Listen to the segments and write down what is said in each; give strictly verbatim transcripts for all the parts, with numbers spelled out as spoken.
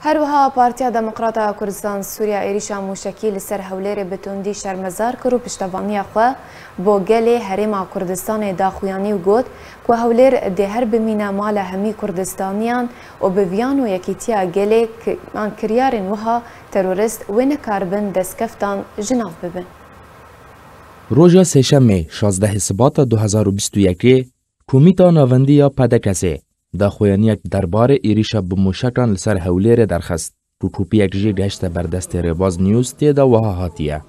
Her wiha Partiya Demokrata Kurdistan Sûriya êrîşa mûşekî li ser Hewlêrê bi tundî şermezar kir û piştevaniya xwe bo gelê Herêma Kurdistanê da xuyanî û got ku Hewlêr dê her bimîne mala hemî Kurdistaniyan û bi viyan û yekîtiya gelê ki-, an kiryarên wiha terorist wê nekaribin destkeftan ji nav bibin. Roja Sêşemê, şazdehê Sibata du hezar û bîst û yekê, Komîta Navendî ya P D K S'ê daxuyaniyek derbarê êrîşa bi mûşekan li ser Hewlêrê derxist, ku kopiyek jê gehişte ber destê Rêbaz News, tê de wiha hatiye: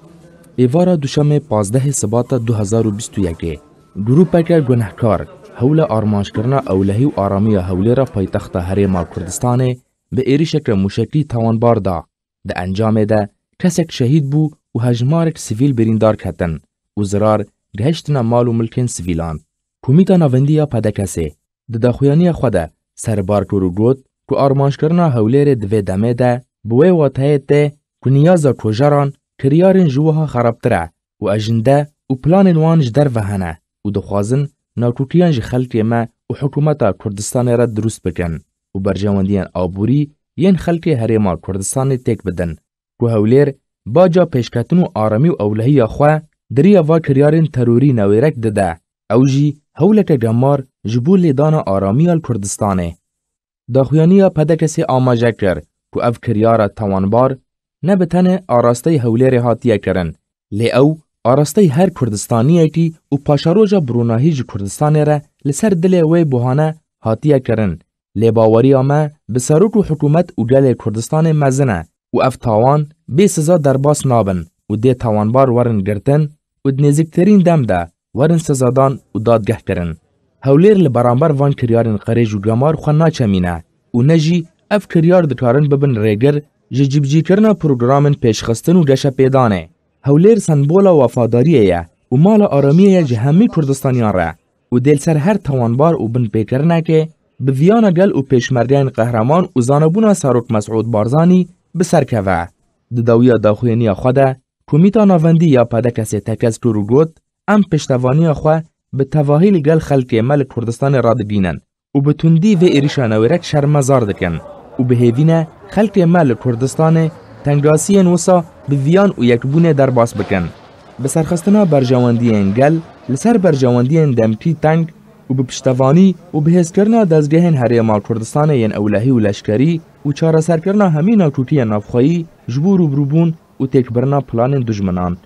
Êvara Duşemê, pazdehê Sibata du hezar û bîst û yekê, grûpeke gunehkar hewla armanckirina ewlehî û aramiya Hewlêra paytexta Herêma Kurdistanê bi êrîşeke mûşekî tawanbar da. Di encamê de kesek şehîd bû û hejmarek sivîl birîndar ketin û zirar gihiştine mal û milkên sivîlan. Komîta Navendî ya P D K S'ê di daxuyaniya xwe de serbar kir û got ku armanckirina Hewlêrê di vê demê de bi wê wateyê tê ku niyaza kojeran kiryarên ji wiha xerabtir e û ejinde û planên wan ji derve hene û dixwazin nakokiyan ji xelkê me û hikûmeta Kurdistanê re dirust bikin û berjewendiyên aborî yên xelkê Herêma Kurdistanê têk bidin, ku Hewlêr baca pêşketin û aramî û ewlehiya xwe di riya va kiryarên terorî newêrek dide, ew jî hewleke gemar ji bo lêdana aramiya li Kurdistanê. Daxuyaniya P D K S'ê amaje kir ku ev kiryara tawanbar ne bi tenê arasteyî Hewlêrê hatiye kirin, lê ew arasteyî her Kurdistaniyekî û paşeroja bi ronahî ji Kurdistanê re li ser dilê wê buhane hatiye kirin. Lê baweriya me bi serok û hikûmet û gelê Kurdistanê mezin e û ev tawan bê siza derbas nabin û dê tawanbar werin girtin û di nêzîktirîn dem de werin sizadan û dadgehkirin. Hewlêr li beramber van kiryarên qirêj û gemar xwe naçemîne û ne jî ev kiryar dikarin bibin rêgir ji cîbicîkirina programên pêşxistin û geşepêdanê. Hewlêr sembola wefadariyê ye û mala aramiyê ye ji hemî Kurdistaniyan re û dê li ser her tawanbar û binpêkirinekê bi viyana gel û pêşmergeyên qehreman û zanebûna Serok Mesûd Barzanî bi ser keve. Di dawiya daxuyaniya xwe de Komîta Navendî ya P D K S'ê tekez kir û got, Em piştevaniya xwe bi tevahî li gel xelkê me li Kurdistanê radigihînin û bi tundî vê êrîşa newêrek şermezar dikin û bi hêvî ne xelkê me li Kurdistanê tengasiyên wisa bi viyan û yekbûnê derbas bikin. Bi serxistina berjewendiyên gel li ser berjewendiyên demkî teng û bi piştevanî û bihêzkirina dezgehên Herêma Kurdistanê yên ewlehî û leşkerî û çareserkirina hemî nakokiyên navxweyî ji bo rûbirûbûn û têkbirina planên dijminan.